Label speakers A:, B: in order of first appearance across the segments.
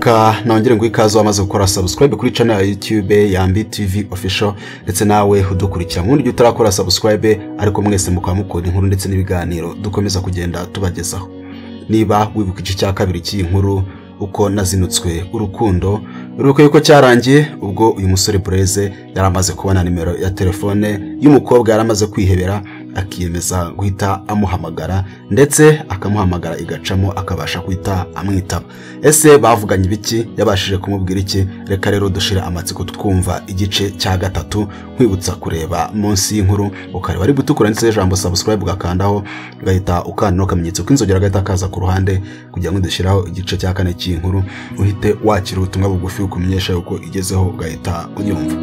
A: Reka nongere ngo ikaze wamaze gukora subscribe kuri channel ya YouTube ya Yambi TV Official, ndetse nawe udukurikira mu buryo utarakora subscribe, ariko mwese mukaba mukora inkuru ndetse n'ibiganiro dukomeza kugenda tubagezaho. Niba wibuka igice cya kabiri cy'iyi nkuru uko nazinutswe urukundo, uruko yuko cyarangiye ubwo uyu musore Blaise yaramaze kubona nimero ya telefone y'umukobwa yaramaze kwihebera, akiyemeza guhita amuhamagara, ndetse akamuhamagara igacamo akabasha guhita amwitaba. Ese bavuganye ibiki? Yabashije kumubwira iki? Reka rero dushira amatsiko twumva igice cya gatatu. Nkwibutsa kureba munsi y'inkuru ukareba ari gutukura ndetse ijambo subscribe ugakandaho, ugahita ukanda akamenyetso k'inzogera gahita kaza ku ruhande kugira ngo dushiraho igice cya kane cy'inkuru, uhite wakira ubutumwa bugufi ukumenyesha uko igezeho ugahita unyumva.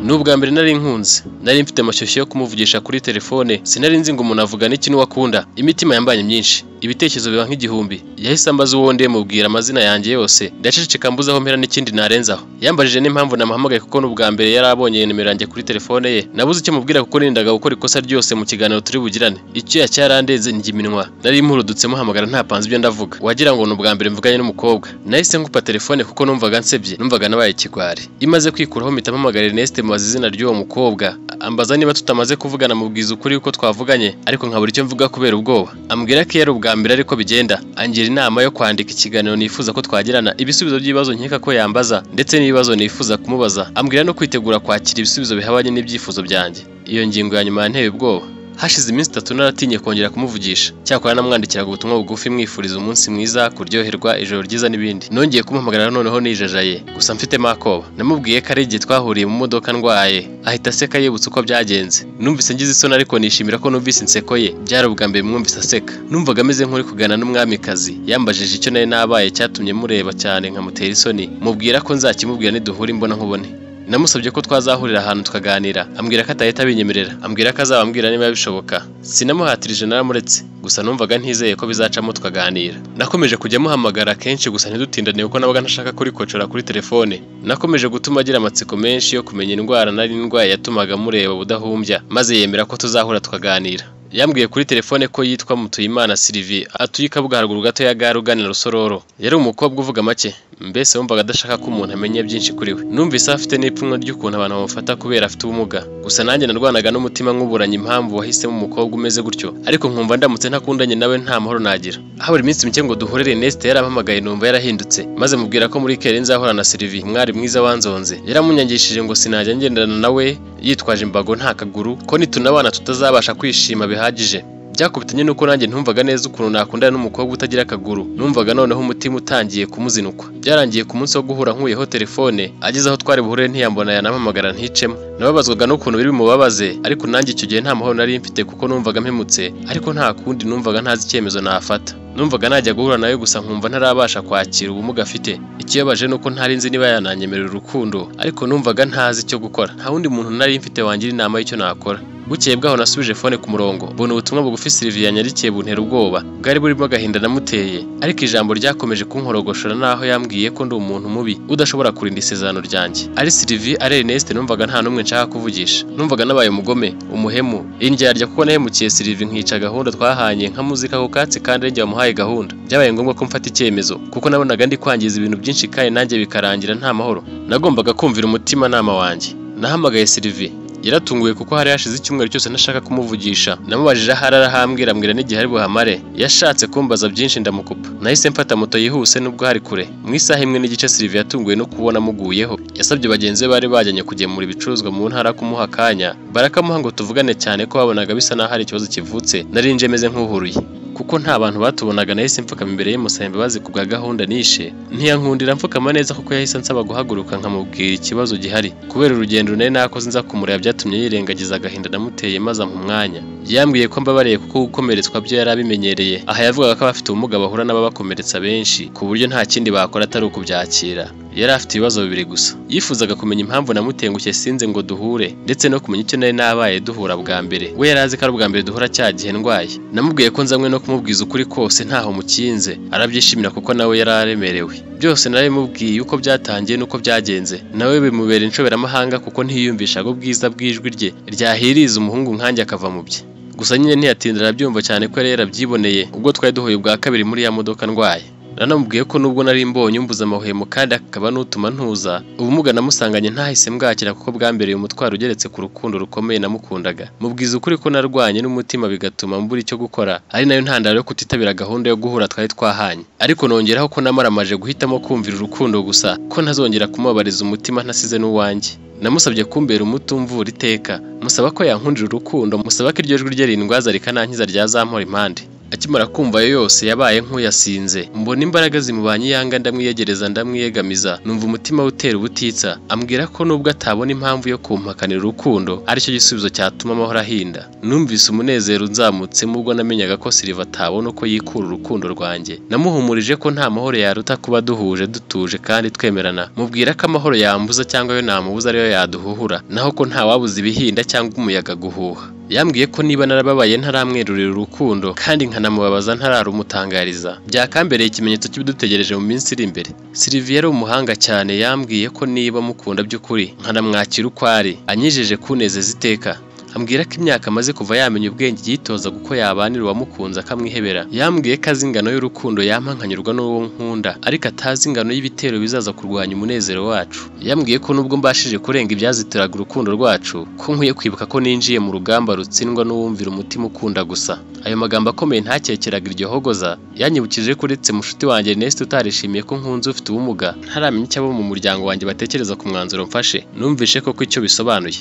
B: Nubwa mbere nari nkunze, nari mfite amashyushyu yo kumuvugisha kuri telefone, sinari nzi ngo umuntu avuga n'iki n'uwakunda. Imitima yambanye myinshi, ibitekerezo biba nk'igihumbi. Yahise ambaza uwo ndiye, mubwira amazina yanjye yose, ndaceceka mbuze aho mpera n'ikindi narenzaho. Yambajije n'impamvu namuhamagaye kuko n'ubwa mbere yari abonye nimero yanjye kuri telefone ye. Nabuze icyo mubwira kuko nirindaga gukora ikosa ryose mu kiganiro turi bugirane. Icyo cyarandenze njye iminwa, nari mpurudutse muhamagara ntapanze ibyo ndavuga, wagira ngo n'ubwa mbere mvuganye n'umukobwa. Nahise ngupa telefone kuko numvaga nsebye, numvaga nabaye ikigwari. Imaze kwikuraho mpita mpamagara Ernest mubaza izina ry'uwo mukobwa, ambaza niba tutamaze kuvugana, mubwiza ukuri uko twavuganye, ariko nkabura icyo mvuga kubera ubwoba. Ambwira ko yari ubwa mbere ariko bigenda, angira inama yo kwandika ikiganiro nifuza ko twagirana, ibisubizo by'ibibazo nkeka ko yambaza ndetse n'ibibazo nifuza kumubaza. Ambwira no kwitegura kwakira ibisubizo bihabanye n'ibyifuzo byanjye. Iyo ngingo ya nyuma yanteye ubwoba. Hashize iminsi itatu naratinye kongera kumuvugisha. Cyakora namwandikiraga ubutumwa bugufi mwifuriza umunsi mwiza, kuryoherwa, ijoro ryiza n'ibindi. Nongeye kumuhamagara noneho nijajaye, gusa mfite makoba. Namubwiye ko ari igihe twahuriye mu modoka ndwaye, ahita aseka yibutse uko byagenze. Numvise ngize isoni ariko nishimira ko numvise inseko ye. Byari ubwa mbere mwumvise aseka. Numvaga ameze nk'uri kugana n'umwamikazi. Yambajije icyo nari nabaye cyatumye mureba cyane nkamutera isoni, mubwira ko nzakimubwira niduhura imbona nkubone. Namusabye ko twazahurira ahantu tukaganira, ambwira ko atahita abinyemerera, ambwira ko azabambwira niba bishoboka. Sinamuhatirije naramuretse, gusa numvaga ntizeye ko bizacamo tukaganira. Nakomeje kujya muhamagara kenshi gusa ntidutindane kuko nabaga ntashaka kurikocora kuri telefone. Nakomeje gutuma agira amatsiko menshi yo kumenya indwara nari ndwaye yatumaga mureba budahumbya, maze yemera ko tuzahura tukaganira. Yambwiye kuri telefone ko yitwa Mutuyimana Sylvie, atuye Kabuga haruguru gato ya gare ugana Rusororo. Yari umukobwa uvuga make, mbese wumvaga adashaka ko umuntu amenya byinshi kuri we. Numvise afite n'ipfunwe ry'ukuntu abantu bamufata kubera afite ubumuga. Gusa nanjye narwanaga n'umutima nkuburanye impamvu wahisemo umukobwa umeze gutyo, ariko nkumva ndamutse ntakundanye nawe nta mahoro nagira. Habura iminsi mike ngo duhurire, Ernest yarampamagaye numva yarahindutse, maze mubwira ko muri kere nzahora na Sylvie, umwari mwiza wanzonze. Yaramunyangishije ngo sinajya ngendana nawe yitwaje imbago nta kaguru, ko nitunabana tutazabasha kwishima bihagije. Byakubitanye nuko nanjye ntumvaga neza ukuntu nakundana n'umukobwa utagira akaguru. Numvaga noneho umutima utangiye kumuzinukwa. Byarangiye ku munsi wo guhura nkuyeho telefone, ageze aho twari buhure ntiyambona yanampamagara nticemo. Nababazwaga n'ukuntu biri bimubabaze, ariko nanjye icyo gihe nta mahoro nari mfite kuko numvaga mpemutse, ariko nta kundi numvaga ntazi icyemezo nafata. Numvaga najya guhura nawe gusa nkumva ntarabasha kwakira ubumuga afite. Ikibabaje nuko ntari nzi niba yananyemerera urukundo, ariko numvaga ntazi icyo gukora. Nta wundi muntu nari mfite wangira inama y'icyo nakora. Bukeye bwaho nasubije phone ku murongo, mbona ubutumwa bugufi Sylvie yanyandikiye buntera ubwoba. Bwari burimo agahinda namuteye, ariko ijambo ryakomeje kunkorogoshora naho yambwiye ko ndi umuntu mubi udashobora kurinda isezerano ryanjye. Ari Sylvie ari Ernest numvaga nta numwe nshaka kuvugisha. Numvaga nabaye umugome, umuhemu, indyarya kuko nahemukiye Sylvie nkica gahunda twahanye nka muzika ku katsi kandi njye wamuhaye gahunda. Byabaye ngombwa ko mfata icyemezo kuko nabonaga ndi kwangiza ibintu byinshi kandi nanjye bikarangira nta mahoro. Nagombaga kumvira umutima nama wanjye. Nahamagaye Sylvie. Yaratunguye kuko hari hashize icyumweru cyose ntashaka kumuvugisha. Namubajije aho arahambwira ambwira n'igihe ari buhamare. Yashatse kumbaza byinshi ndamukupa. Nahise mfata moto yihuse nubwo hari kure. Mu isaha 1:30 Sylvie yatunguwe no kubona muguyeho. Yasabye bagenzi be bari bajyanye kugemura ibicuruzwa mu ntara kumuha akanya, barakamuha ngo tuvugane cyane ko babonaga bisa naho hari ikibazo kivutse. Nari nje meze nk'uhuruye kuko nta bantu batubonaga. Nahise mfukama imbere ye imbabazi ku bwa gahunda nishe. Ntiyankundira mfukama neza kuko yahise ansaba guhaguruka nkamubwira ikibazo gihari. Kubera urugendo nari nakoze nza kumureba byatumye yirengagiza agahinda namuteye maze ampa umwanya. Yambwiye ko mbabariye kuko gukomeretswa byo yari abimenyereye. Aha yavugaga ko abafite ubumuga bahura n'ababakomeretsa benshi ku buryo nta kindi bakora atari ukubyakira. Yari afite ibibazo bibiri gusa. Yifuzaga kumenya impamvu namutengushye sinze ngo duhure, ndetse no kumenya icyo nari nabaye duhura bwa mbere. We yari azi ko ari ubwa mbere duhura cya gihe ndwaye. Namubwiye ko nzanywe no kumubwiza ukuri kose ntaho mukinze. Arabyishimira kuko nawe yari aremerewe. Byose narabimubwiye uko byatangiye n'uko byagenze. Nawe bimubera inshoberamahanga kuko ntiyiyumvishaga ubwiza bw'ijwi rye ryahiriza umuhungu nkanjye akava mu bye. Gusa nyine ntiyatinda arabyumva cyane ko yari yarabyiboneye ubwo twari duhuye ubwa kabiri muri ya modoka ndwaye. Nanamubwiye ko nubwo nari mbonye umbuza amahwemo kandi akaba n'utuma ntuza, ubumuga namusanganye ntahise mbwakira kuko bwambereye umutwaro ugeretse ku rukundo rukomeye namukundaga. Mubwiza ukuri ko narwanye n'umutima bigatuma mbura icyo gukora, ari nayo ntandaro yo kutitabira gahunda yo guhura twari twahanye. Ariko nongeraho ko namaramaje guhitamo kumvira urukundo gusa, ko ntazongera kumubabariza umutima ntasize n'uwanjye. Namusabye kumbera umuti umvura iteka, musaba ko yankundira urukundo, musaba ko iryo jwi rye rindwaza rikanankiza ryazampora impande. Akimara kumva ayo yose yabaye nk'uyasinze, mbona imbaraga zimubanye iyanga ndamwiyegereza ndamwiyegamiza, numva umutima we utera ubutitsa, ambwira ko nubwo atabona impamvu yo kumpakanira urukundo aricyo gisubizo cyatuma amahoro ahinda. Numvise umunezero unzamutsemo ubwo namenyaga ko Sylvie atabona uko yikura urukundo rwanjye. Namuhumurije ko nta mahoro yaruta kuba duhuje dutuje kandi twemerana, mubwira ko amahoro yambuza cyangwa ayo namubuza ariyo yaduhuhura, naho ko ntawabuza ibihinda cyangwa umuyaga guhuha. Yambwiye ko niba narababaye ntaramwerurira urukundo kandi nkanamubabaza ntararumutangariza, byakambereye ikimenyetso cy'ibidutegereje mu minsi iri imbere. Sylvie yari umuhanga cyane, yambwiye ko niba mukunda by'ukuri nkanamwakira uko ari, anyijeje kunezeza iteka. Ambwira ko imyaka amaze kuva yamenya ubwenge yitozaga uko yabanira uwamukunze akamwihebera. Yambwiye ko azi ingano y'urukundo yampa nkanyurwa n'uwo nkunda, ariko atazi ingano y'ibitero bizaza kurwanya umunezero wacu. Yambwiye ko nubwo mbashije kurenga ibyazitiraga urukundo rwacu, ko nkwiye kwibuka ko ninjiye mu rugamba rutsindwa n'uwumvira umutima ukunda gusa. Ayo magambo akomeye ntakekeraga iryo hogoza, yanyibukije ko uretse mushuti wanjye Ernest utarishimiye ko nkunze ufite ubumuga, ntaramenya icyo abo mu muryango wanjye batekereza ku mwanzuro mfashe. Numvishe koko icyo bisobanuye.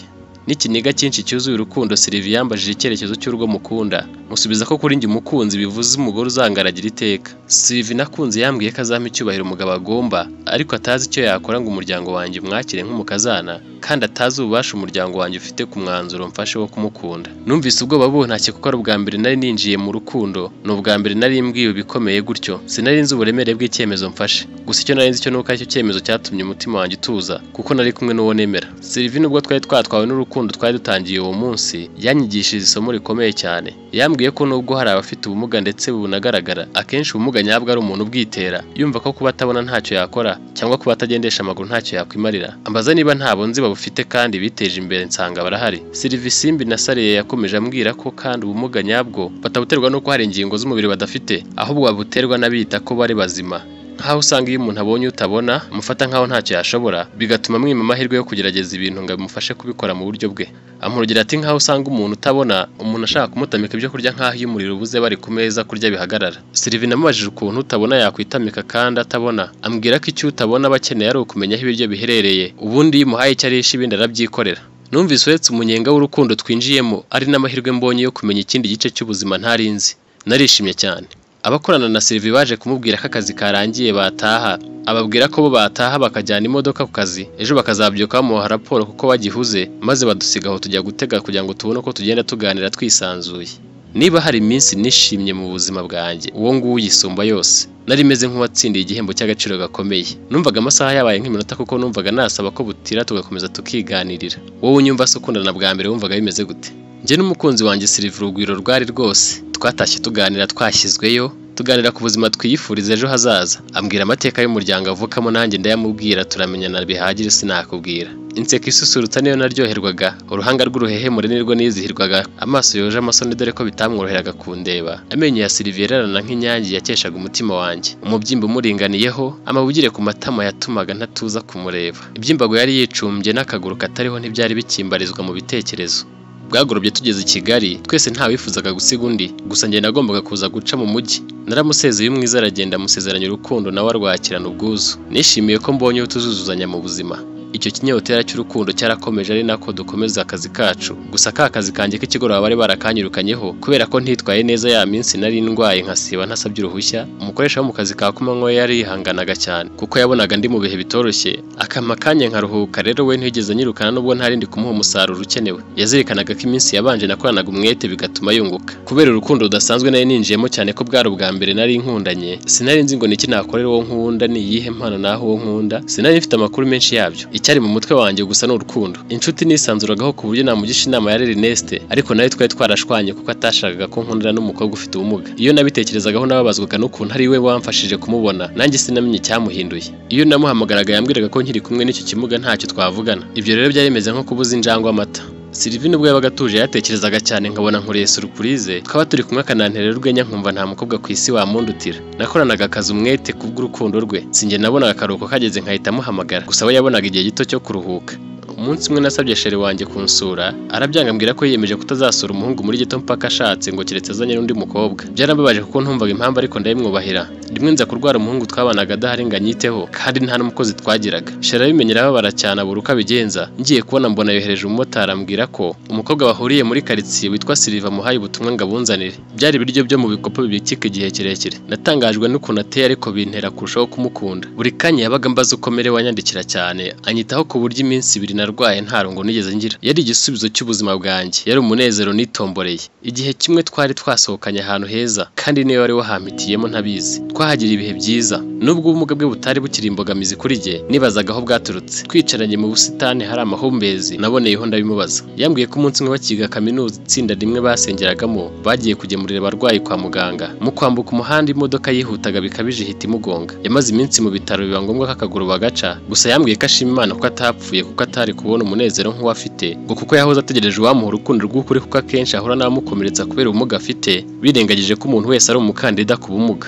B: N'ikiniga cyinshi cyuzuye urukundo, Sylvie yambajije icyerekezo cy'urwo mukunda, musubiza ko kuri njye umukunzi bivuze umugore uzangaragira iteka. Sylvie nakunze yambwiye ko azampa icyubahiro umugabo agomba, ariko atazi icyo yakora ngo umuryango wanjye umwakire nk'umukazana, kandi atazi ububasha umuryango wanjye ufite ku mwanzuro mfashe wo kumukunda. Numvise ubwoba buntashye kuko ari ubwa mbere nari ninjiye mu rukundo, ni ubwa mbere nari mbwiwe ibikomeye gutyo, sinari nzi uburemere bw'icyemezo mfashe. Gusa icyo nari nzi cyo nuko aricyo cyemezo cyatumye umutima wanjye utuza, kuko nari kumwe n'uwo nemera. Sylvie nubwo twari twatwawe n'urukundo twari dutangiye uwo munsi, yanyigishije isomo rikomeye cyane. Yambwiye ko nubwo hari abafite ubumuga ndetse bunagaragara, akenshi ubumuga nyabwo ari umuntu ubwitera, yumva ko kuba atabona ntacyo yakora cyangwa kuba atagendesha amaguru ntacyo yakwimarira. Ambaza niba ntabo nzi babufite kandi biteje imbere, nsanga barahari. Sylvie Simbi na Sariye yakomeje ambwira ko kandi ubumuga nyabwo batabuterwa nuko hari ingingo z'umubiri badafite, ahubwo babuterwa n'abita ko bari bazima. Nkaho usanga iyo umuntu abonye utabona amufata nkaho ntacyo yashobora, bigatuma amwima amahirwe yo kugerageza ibintu ngo bimufashe kubikora mu buryo bwe. Amurugero ati nkaho usanga umuntu utabona, umuntu ashaka kumutamika ibyo kurya nkaho iyo umuriro ubuze bari ku meza kurya bihagarara. Sylvie namubajije ukuntu utabona yakwitamika kandi atabona, ambwira ko icyo utabona aba akeneye ari ukumenya aho ibiryo biherereye, ubundi iyo umuhaye icyo arisha ibindi arabyikorera. Numvise uretse umunyenga w'urukundo twinjiyemo ari n'amahirwe mbonye yo kumenya ikindi gice cy'ubuzima ntari nzi. Narishimye cyane. Abakorana na Sylvie baje kumubwira ko akazi karangiye bataha, ababwira ko bo bataha bakajyana imodoka ku kazi, ejo bakazabyuka bamuha raporo kuko bagihuze, maze badusiga aho tujya gutega kugira ngo tubone uko tugenda tuganira twisanzuye. Niba hari iminsi nishimye mu buzima bwanjye, uwo nguwo uyisumba yose. Nari meze nk'uwatsindiye igihembo cy'agaciro gakomeye. Numvaga amasaha yabaye nk'iminota kuko numvaga nasaba ko butira tugakomeza tukiganirira. Wowe unyumva se ukundana bwa mbere wumvaga bimeze gute? Njye n'umukunzi wanjye Sylvie urugwiro rwari rwose. Twatashye tuganira twashyizweyo, tuganira ku buzima twiyifuriza ejo hazaza. Ambwira amateka y'umuryango avukamo nanjye ndayamubwira, turamenyana bihagije sinakubwira. Inseko isusurutsa niyo naryoherwaga, uruhanga rw'uruhehemure nirwo nizihirwaga, amaso yoje amasoni dore ko bitamworoheraga kundeba. Amenyo ya Sylvie yererana nk'inyange yakeshaga umutima wanjye. Umubyimba umuringaniyeho, amabugire ku matama yatumaga ntatuza kumureba. Ibyimbago yari yicumbye n'akaguru katariho ntibyari bikimbarizwa mu bitekerezo. Bwagorobye tugeze i Kigali, twese ntawifuzaga gusiga undi, gusa njye nagombaga kuza guca mu mujyi. Naramusezeye umwiza aragenda amusezeranya urukundo nawe arwakirana ubwuzu. Nishimiye ko mbonye utuzuzuzanya mu buzima. Icyo kinyotera cy'urukundo cyarakomeje ari nako dukomeza akazi kacu. Gusa ka kazi kanjye k'ikigoroba bari barakanyirukanyeho kubera ko ntitwaye neza ya minsi nari ndwaye nkasiba ntasabye uruhushya. Umukoresha wo mu kazi ka kumanywa yari yihanganaga cyane kuko yabonaga ndi mu bihe bitoroshye, akampa akanya nkaruhuka. Rero we ntiyigeze anyirukana nubwo ntari ndi kumuha umusaruro ukenewe. Yazirikanaga ko iminsi yabanje nakoranaga umwete bigatuma yunguka. Kubera urukundo rudasanzwe nari ninjiyemo cyane ko bwari ubwa mbere nari nkundanye, sinari nzi ngo niki nakorera uwo nkunda, ni iyihe mpano naho uwo nkunda, sinari mfite amakuru menshi yabyo. Icyari mu mutwe wanjye gusa ni urukundo. Inshuti nisanzuragaho ku buryo namugisha inama ya Ernest, ariko nawe twari twarashwanye kuko atashakaga ko nkundana n'umukobwa ufite ubumuga. Iyo nabitekerezagaho nababazwaga n'ukuntu ari we wamfashije kumubona, nanjye sinamenye icyamuhinduye. Iyo namuhamagaraga yambwiraga ko nkiri kumwe n'icyo kimuga ntacyo twavugana. Ibyo rero byari bimeze nko kubuza injangwe amata. Sylvie nubwo yabaga atuje yatekerezaga cyane nkabona nkoreye surprise, twaba turi kumwe akananterera urwenya nkumva nta mukobwa ku isi wamundutira. Nakoranaga akazi umwete kubw'urukundo rwe, sinjye nabonaga akaruhuko kageze nkahita muhamagara, gusa we yabonaga igihe gito cyo kuruhuka. Umunsi umwe nasabye chéri wanjye kunsura, arabyanga ambwira ko yiyemeje kutazasura umuhungu muri gito mpaka ashatse, ngo keretse azanye n'undi mukobwa. Byarambabaje kuko ntumvaga impamvu ariko ndayimwubahira. Rimwe nza kurwara umuhungu twabanaga adahari ngo anyiteho, kandi nta n'umukozi twagiraga. Chéri abimenye arababara cyane abura uko abigenza. Ngiye kubona mbona yohereje umumotari ambwira ko umukobwa bahuriye muri karitsiye witwa Sylvie amuhaye ubutumwa ngo abunzanire. Byari ibiryo byo mu bikopo bibikika igihe kirekire. Natangajwe n'ukuntu ateye ariko bintera kurushaho kumukunda. Buri kanya yabaga ambaza uko merewe anyandikira cyane, anyitaho ku buryo iminsi ibiri narwaye nta rungu nigeze ngira. Yari igisubizo cy'ubuzima bwanjye, yari umunezero nitomboreye. Igihe kimwe twari twasohokanye ahantu heza, kandi niwe wari wahampitiyemo ntabizi. Twahagira ibihe byiza. Nubwo ubumuga bwe butari bukiri imbogamizi kuri jye, nibazaga aho bwaturutse. Twicaranye mu busitani hari amahumbezi, naboneyeho ndabimubaza. Yambwiye ko umunsi umwe bakiga kaminuza itsinda rimwe basengeragamo bagiye kugemurira abarwayi kwa muganga. Mu kwambuka umuhanda imodoka yihutaga bikabije ihita imugonga. Yamaze iminsi mu bitaro biba ngombwa ko akaguru bagaca, gusa yambwiye ko ashima Imana ko atapfuye kuko atari kubona umunezero nk'uwo afite, ngo kuko yahoze ategereje uwamuha urukundo rw'ukuri kuko akenshi ahura n'abamukomeretsa kubera ubumuga afite, birengagije ko umuntu wese ari umukandida ku bumuga.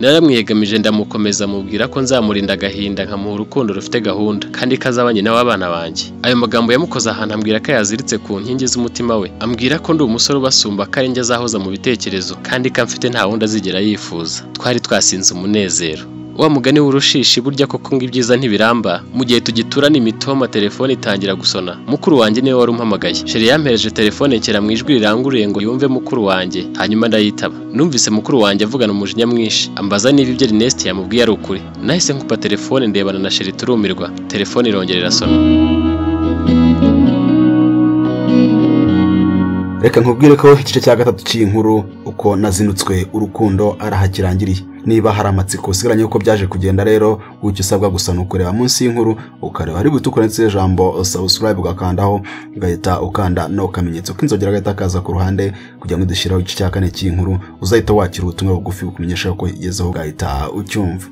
B: Naramwiyegamije ndamukomeza mubwira ko nzamurinda agahinda nkamuha urukundo rufite gahunda kandi ko azaba nyina w'abana banjye. Ayo magambo yamukoze ahantu ambwira ko yaziritse ku nkingi z'umutima we, ambwira ko ndi umusore ubasumba ko ari njye azahoza mu bitekerezo kandi ko amfite nta wundi azigera yifuza. Twari twasinze umunezero. Wa mugani w'urushishi burya koko ngo ibyiza ntibiramba. Mu gihe tugiturana imitoma telefone itangira gusona. Mukuru wanjye niwe wari umpamagaye. Chéri yampereje telefone nshyira mu ijwi riranguruye ngo yumve mukuru wanjye, hanyuma ndayitaba. Numvise mukuru wanjye avugana umujinya mwinshi, ambaza niba ibyo Ernest yamubwiye ari ukuri. Nahise nkupa telefone ndebana na chéri turumirwa. Telefone irongera irasona.
A: Reka nkubwire ko igice cya gatatu cy'inkuru uko nazinutswe urukundo arahakirangiriye. Niba hari amatsiko usigaranye uko byaje kugenda rero, icyo usabwa gusa ni ukureba munsi y'inkuru, ukareba hari butukura ndetse ijambo subscribe ugakandaho, ugahita ukanda no kamenyetso k'inzogera gahita kaza ku ruhande kugira ngo dushyiraho igice cya kane cy'inkuru, uzahita wakira ubutumwa bugufi bukumenyesha ko igezeho ugahita ucyumva.